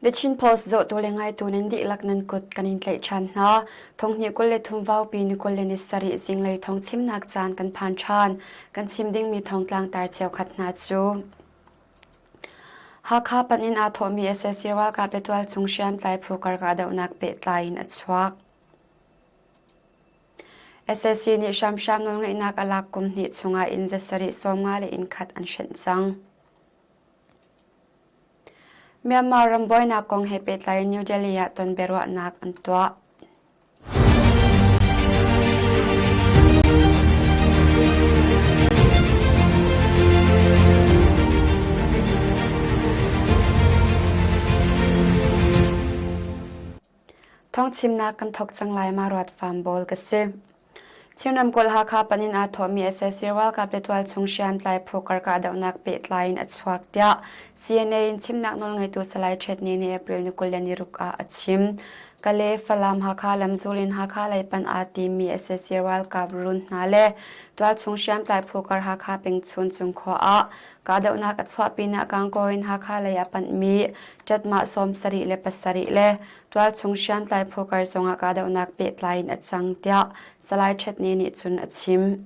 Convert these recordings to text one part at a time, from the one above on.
The Chin Post zohtu le ngaitu nan dihlak nan kut kan in tlaih ṭhan hna. Thonghnih 23 vaupi ni 27 zinglei thawng chimnak caan kan phan ṭhan. Kan chim dingmi thawngtlang tar cheukhat hna cu Hakha panh in aa thawhmi sac ralkap le tualchung hriamtlai phu kar kahdohnak pehtlai in a chuak. Sac nih hramhram nawlngeihnak a lak kum hnih chungah inn zasarih 50 le inn khat an hrenh cang. Myanmar ram buainak kong he pehtlai in New Delhi ah ton biaruahnak an tuah. Thawngchimnak kan thawk cang lai ma ruat fam bawl ka si. Chin ramkulh Hakha pan in aa thawhmi sac ralkap le tualchung hriamtlai phu kar kahdohnak pehtlai in a chuak tiah CNA in chimnak nawlngeitu Salai Htet Ni nih April ni 26 ah a chim. Kale, Falam, Hakha lamzul in Hakha lei pan aa timmi sac ralkap run hna le tualchung hriamtlai phu kar Hakha peng Chuncung khua ah kahdohnak a chuah pinah Gangaw in Hakha lei a panhmi ṭatmah 77 le Tualchung hriamtlai phu kar zongah kahdohnak pehtlai in a cang tiah Salai Htet Ni nih cun a chim.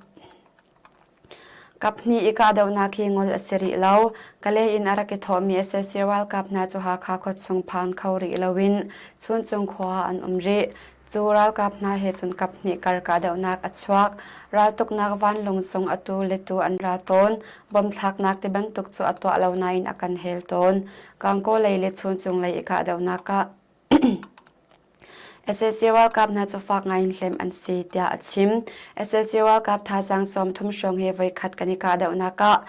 Kaphnih i kahdohnak hi ngol a si rih lo. Kalay in a rak i thawhmi sac ralkap hna cu Hakha khuachung phan kho rih loin Chuncung khua ah an um rih. Cu ralkap hna he cun kaphnih kar kahdohnak a chuak. Raltuknak vanlawng zong atu le tu an ra tawn. Bom thlaknak tibantuk cu a tuah lo nain a kan hel tawn. Gangaw lei le Chuncung lei i kahdohnak ah sac ralkap hna cu fak ngaiin hlem an si tiah a chim. sac ralkap thazaang 30 hrawng he voikhat kan i kahdohnak ah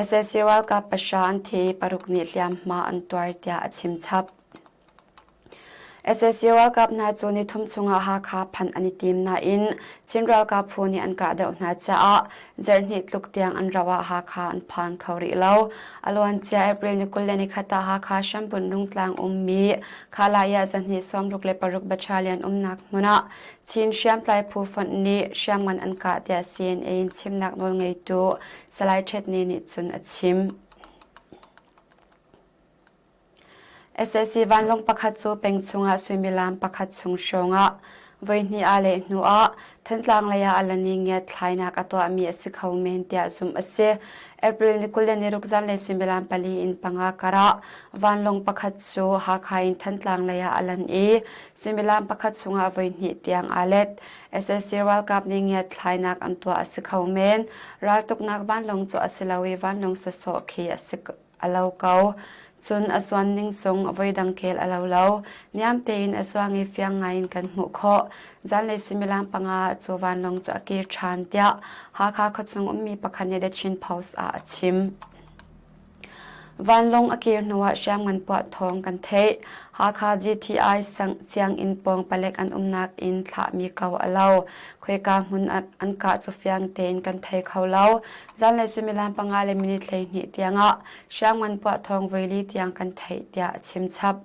sac ralkap pahra an thi i paruk nih hliamhma an tuar tiah a chim chap. Sac ralkap hna cu nithum chungah Hakha phanh an i tim nain Chin ralkap phu nih an kahdoh hna caah zarhhnih tluk tiang an rauh ah Hakha an phan kho rih lo. A luancia April ni 21 ah Hakha hrambunh Rungtlang ummi Khalaya zahnih 66 Battalion umnak hmun ah Chin hriamtlai phu fonh nih hriamngan an kah tiah CNA in chimnak nawlngeitu Salai Htet Ni nih cun a chim. Sac vanlawng pakhat cu peng chungah suimilam pakhat chung hrawngah voihnih aa leh hnuah Thantlang lei ah Alani ngiatthlainak a tuahmi a si kho men tiah zumh a si. April ni 26 zanlei suimilam pali in panga karah vanlawng pakhat cu Hakha in Thantlang lei ah a lan i suimilam pakhat chungah voihnih tiang aa let. Sac ralkap nih ngiatthlainak an tuah a si kho men. Raltuknak vanlawng cu a si lo i vanlawng sawsawh khi a si a lo ko. Cun a zuan ning zong voidang kel a lo lo. Niam tein a zuang i fiang ngaiin kan hmuh khawh. Zanlei suimilam panga ah cu vanlawng cu a kir ṭhan tiah Hakha khuachung ummi pakhat nih The Chin Post ah a chim. Vanlawng a kir hnuah hriamngan puah thawng kan theih. Hakha GTI sianginn pawng palek an umnak in thlahmi ko a lo. Khoika hmun an kah cu fiang tein kan thei kho lo. Zanlei suimilam panga le minit 12 tiangah hriamngan puah thawng voili tiang kan theih tiah a chim chap.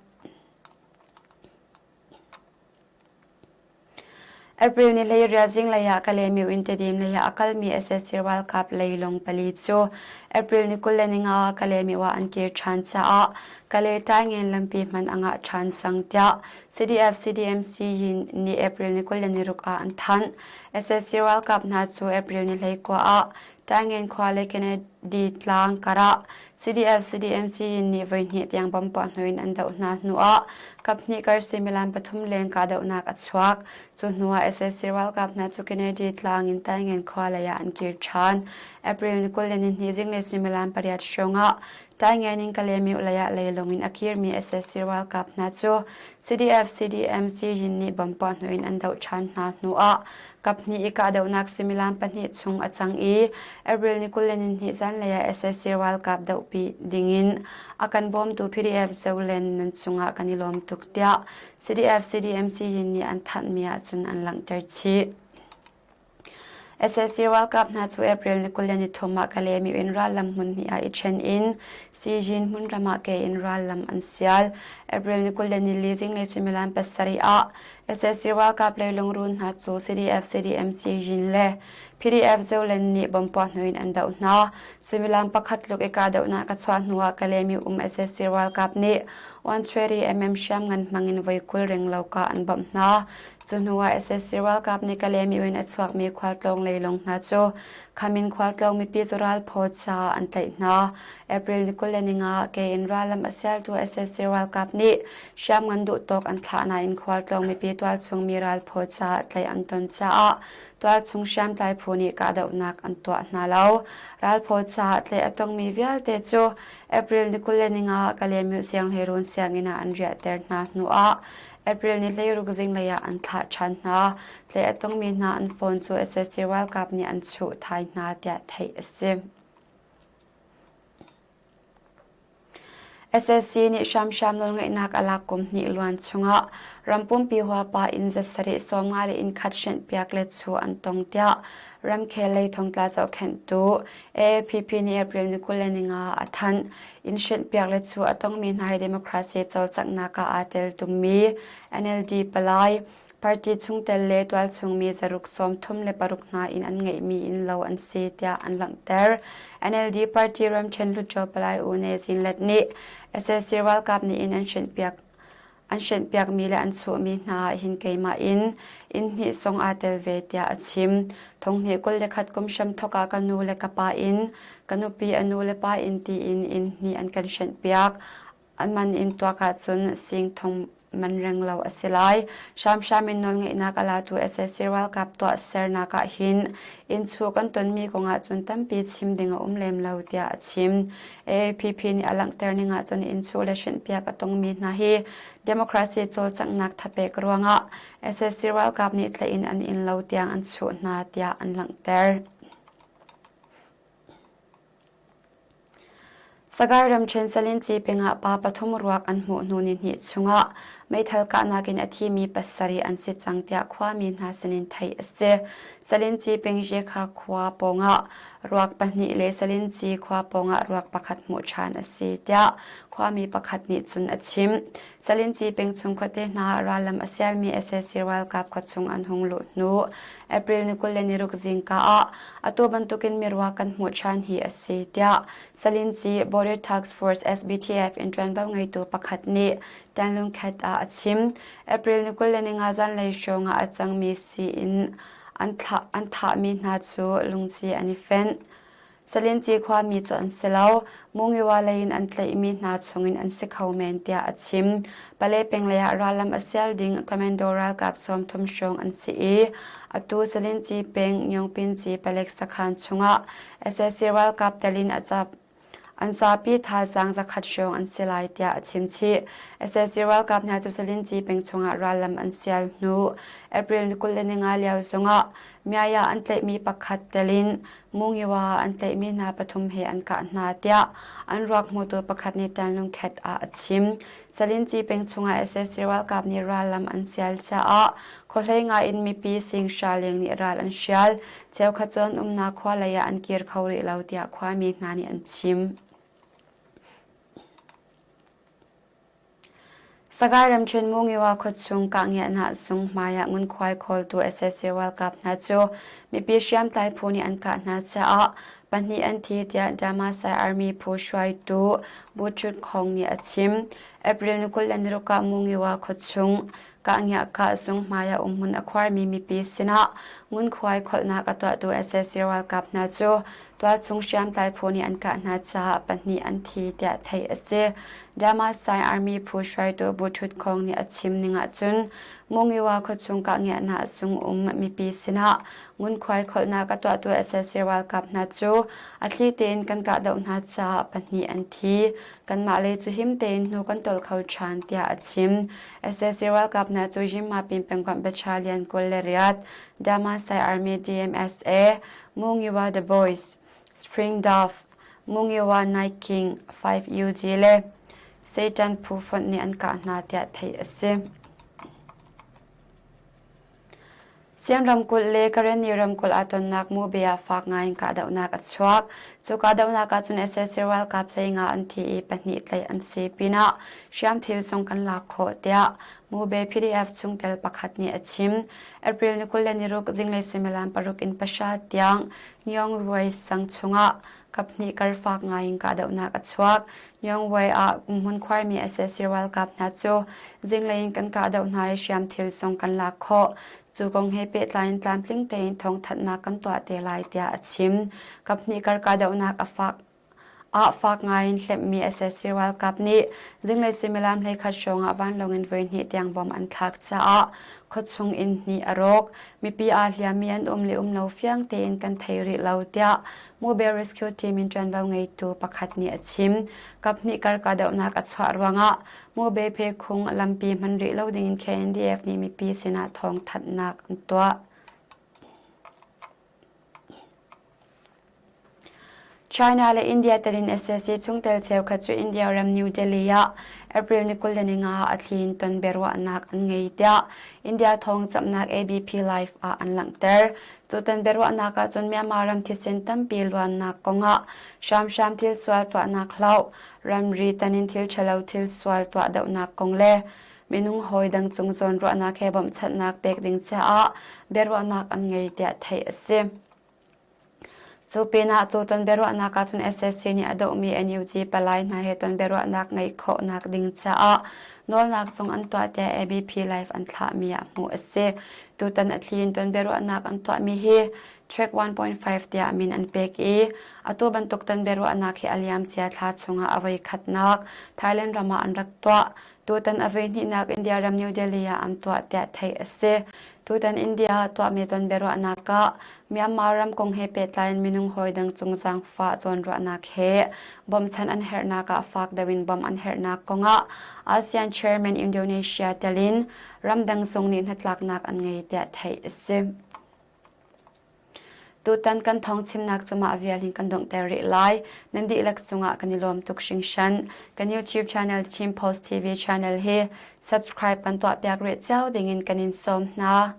April ni hleiriat zinglei ah Kalaymyo in Tedim lei ah a kalmi sac ralkap leilung pali cu April ni 25 ah Kalaymyo ah an kir ṭhan caah Kalay Taingen lampi hman a ngah ṭhan cang tiah CDF CDMC nih April ni 26 ah an thanh. Sac ralkap hna cu April ni 19 ah Taingen khua le Kennedy tlang karah CDF CDMC nih voihnih tiang bom puah hnu in an doh hna hnuah kaphnih kar suimilam pathum leng kahdohnak a chuak. Cu hnuah sac ralkap hna cu Kennedy tlang in Taingen khua lei ah an kir ṭhan. April ni 22 zinglei suimilam pariat hrawngah Taingen in Kalaymyo lei ah leilung in a kirmi sac ralkap hna cu CDF CDMC yin nih bom puah hnu in an doh ṭhan hna hnuah kaphnih i kahdohnak suimilam pahnih chung a cang i April ni 22 zanlei ah sac ralkap dohpi dingin a kan bawmtu PDF Zoland nan cungah kan i lawm tuk tiah CDF CDMC yin nih an thanhmi ahcun an langhter chih. Sac ralkap hna cu April ni 23 ah Kalaymyo in rallam hmun hnih ah i ṭhen in Sijin hmunram ah ke in rallam an sial. April ni 24 zinglei suimilam pasarih ah sac ralkap leilungrun hna cu CDF, CDM, Sijin le PDF Zoland nih bomb puah hnu in an doh hna. Suimilam pakhat tluk i kahdohnak a chuah hnuah Kalaymyo um sac ralkap nih 120 mm hriamngan hmang in voi 20 renglo kah an bawmh hna. Cu hnuah sac ralkap nih Kalaymyo in a chuakmi khualtlawng leilung hna cu khamin khualtlawng mipi cu ralphaw caah an tlaih hna. April ni 25 ke in rallam a sialtu sac ralkap nih hriamngan duhtawk an thlah nain khualtlawng mipi tualchung mi ralphaw caah tlaih an ton caah tualchung hriamtlai phu nih kahdohnak an tuah hna lo. Ralphaw caah tlaih a tongmi vialte cu April ni 25 Kalaymyo Sianghleiruun sianginn ah an riahter hna hnuah April ni 16 zinglei ah an thlah ṭhan hna. Tlaih a tongmi hna an phone cu sac ralkap nih an chuh thai hna tiah theih a si. Sac nih hramhram nawlngeihnak a lak kum hnih luan chungah ram pumpi huapa inn zasarih 50 le inn khat hrenhpiak le chuh an tong tiah ramkhel lei thongtla zohkhenhtu AAPP nih April ni 25 a thanh. Inn hrenhpiak le chuh a tongmi hna hi democracy cawlcanghnak ah aa tel tummi NLD palai Party chungtel le tualchung mi zaruk 36 hna in an ngeihmi innlo an si tiah an langhter. NLD party ramṭhen hluttaw palai U Ne Zin Let nih sac ralkap nih inn an hrenhpiak an hrenhpiakmi le an chuhmi hna ah hin keimah in inn hnih song aa tel ve tiah a chim. Thonghnih 21 kum hramthawk ah ka nu le ka pa in ka nupi a nu le pa in tiin inn hnih an kan hrenhpiak. An man in tuak ahcun sing thong man reng lo a si lai. Hramhram in nawlngeihnak a latu sac ralkap tuahsernak ah hin innchuh kan tonmi kong ahcun tampi chim ding a um lem lo tiah a chim. AAPP nih a langhter ning ahcun innchuh le hrinhpiak a tongmi hna hi democracy cawlcanghnak thapek ruangah sac ralkap nih tlaih in an innlo tiang an chuh hna tiah an langhter. Sagaing ramṭhen Salinci pengah pa pathum ruak an hmuh hnu nihnih chungah meithal kahnak in a thimi pasarih an si cang tiah khuami hna sinin theih a si. Salinci peng Yekha khua pawngah ruak pahnih le Salinci khua pawngah ruak pakhat hmuh ṭhan a si tiah khuami pakhat nih cun a chim. Salinci peng chung khuate hna ah rallam a sialmi sac ralkap khuachung an hung luh hnu April ni 26 zingka ah atu bantukin miruak kan hmuh ṭhan hi a si tiah Salinci Border Task Force SBTF in ṭuanvo ngeitu pakhat nih Tanlungkhet ah a chim. April ni 25 zanlei hrawng ah a cangmi sii-inn an thahmi hna cu lungci an i fenh. Salinci khuami cu an si lo. Mungiwa lei in an tlaihmi hna chungin an si kho men tiah a chim. Pale peng lei ah rallam a sial ding commando ralkap 30 hrawng an si i atu Salinci peng Nyongpinci palek sakhan chungah sac ralkap tel in a cap an zapi thazaang zakhat hrawng an si lai tiah a chim chih. Sac ralkap hna cu Salinci peng chungah rallam an sial hnu April ni 25 lio zongah Myaya an tlaihmi pakhat tel in Mungiwa an tlaihmi hna pathum he an kah hna tiah an ruak hmutu pakhat nih Tanlungkhet ah a chim. Salinci peng chungah sac ralkap nih rallam an sial caah khuahlei ngai in mipi sing hra leng nih ral an hrial. Cheukhat cu an umnak khua lei ah an kir kho rih lo tiah khuami hna nih an chim. Sagaing ramṭhen Mungiwa khuachung kahngiahnak zung hmai ah ngunkhuai khawltu sac ralkap hna cu mipi hriamtlai phu nih an kah hna caah pahnih an thi tiah Damasai Army phu hruaitu Bu Htut Khong nih a chim. April ni 26 ah Mungiwa khuachung kahngiah kah zung hmai ah umhmun a khuarmi mipi sinah ngunkhuai kholhnak a tuahtu sac ralkap hna cu Tualchung hriamtlai phu nih an kah hna caah pahnih an thi tiah theih a si. Damasai Army phu hruaitu Bu Htut Khong nih a chim ning ahcun Mungiwa khuachung kahngiahnak sung um mipi sinah ngunkhuai kholhnak a tuahtu sac ralkap hna cu a thli tein kan kahdoh hna caah pahnih an thi. Kanmah lei cu him tein hnu kan tawl kho ṭhan tiah a chim. Sac ralkap hna cu Yinmapin pengkomh Battalion 28, Damasai Army DMSA, Mungiwa The Boys, Spring Dove, Mungiwa Night King, 5UG le Satan phu fonh nih an kah hna tiah theih a si. Siam ramkulh le Karenni ramkulh aa tonnak Mube ah fak ngai in kahdohnak a chuak. Cu kahdohnak ahcun sac ralkap 15 an thi i pahnih tlaih an si pinah hriamthil zong kan lak khawh tiah Mube PDF chungtel pakhat nih a chim. April ni 26 zinglei suimilam paruk in pahra tiang Nyong Ruai sang chungah kaphnih kar fak ngai in kahdohnak a chuak. Nyongwai ah hmun khuarmi sac ralkap hna cu zinglei in kan kahdoh hna i hriamthil zong kan lak khawh. Cu kong he pehtlai in tlamtling tein thawngthanhnak kan tuah te lai tiah a chim. Kaphnih kar kahdohnak a fak ah fak ngai in hlemhmi sac ralkap nih zinglei suimilam 11 hrawng ah vanlawng in voihnih tiang bom an thlak caah khuachung inn hnih a rawk. Mipi aa hliammi an um le um lo fiang tein kan thei rih lo tiah Mobile Rescue Team in ṭuanvo ngeitu pakhat nih a chim. Kaphnih kar kahdohnak a chuah ruangah Mobile Phekhung lampi hman rih lo dingin KNDF nih mipi sinah thawngthanhnak an tuah. China le India telin sac chungtel cheukhat cu India ram New Delhi ah April ni 25 ah a thli in ton biaruahnak an ngei tiah India thawngcamhnak ABP Live ah an langhter. Tutan biaruahnak ahcun Myanmar ram thisen tampi luannak kongah hramhram thil sual tuahnak hloh, ramri tan in thil ṭhalo thil sual tuah dohnak kong le minung hawi dang cung zawnruahnak he bawmhchanhnak pek ding caah biaruahnak an ngei tiah theih a si. Cu pinah tutan biaruahnak ahcun sac nih a dohmi NUG palai hna he ton biaruahnak ngeih khawhnak ding caah nawlnak zong an tuah tiah ABP Live an thlahmi ah hmuh a si. Tutan a thli in ton biaruahnak an tuahmi hi Track 1.5 tiah min an pek i atu bantuk ton biaruahnak hi a liamcia thla chungah a voi khatnak Thailand ram ah an rak tuah. Tutan a voihnihnak India ram New Delhi ah an tuah tiah theih a si. Tutan India ah tuahmi ton biaruahnak ah Myanmar ram kong he pehtlai in minung hawi dang cung zaangfah zawnruahnak he bawmchan an herhnak ah fak deuh in bawmh an herhnak kongah ASEAN Chairman Indonesia tel in ramdang zong nih hnatlaknak an ngei tiah theih a si. Tutan kan thawngchimnak cu mah vial hin kan donghter rih lai. Nan dihlak cungah kan i lawm tuk hringhran. Kan YouTube channel Chin Post TV channel hi subscribe kan tuahpiak rih cio dingin kan in sawm hna.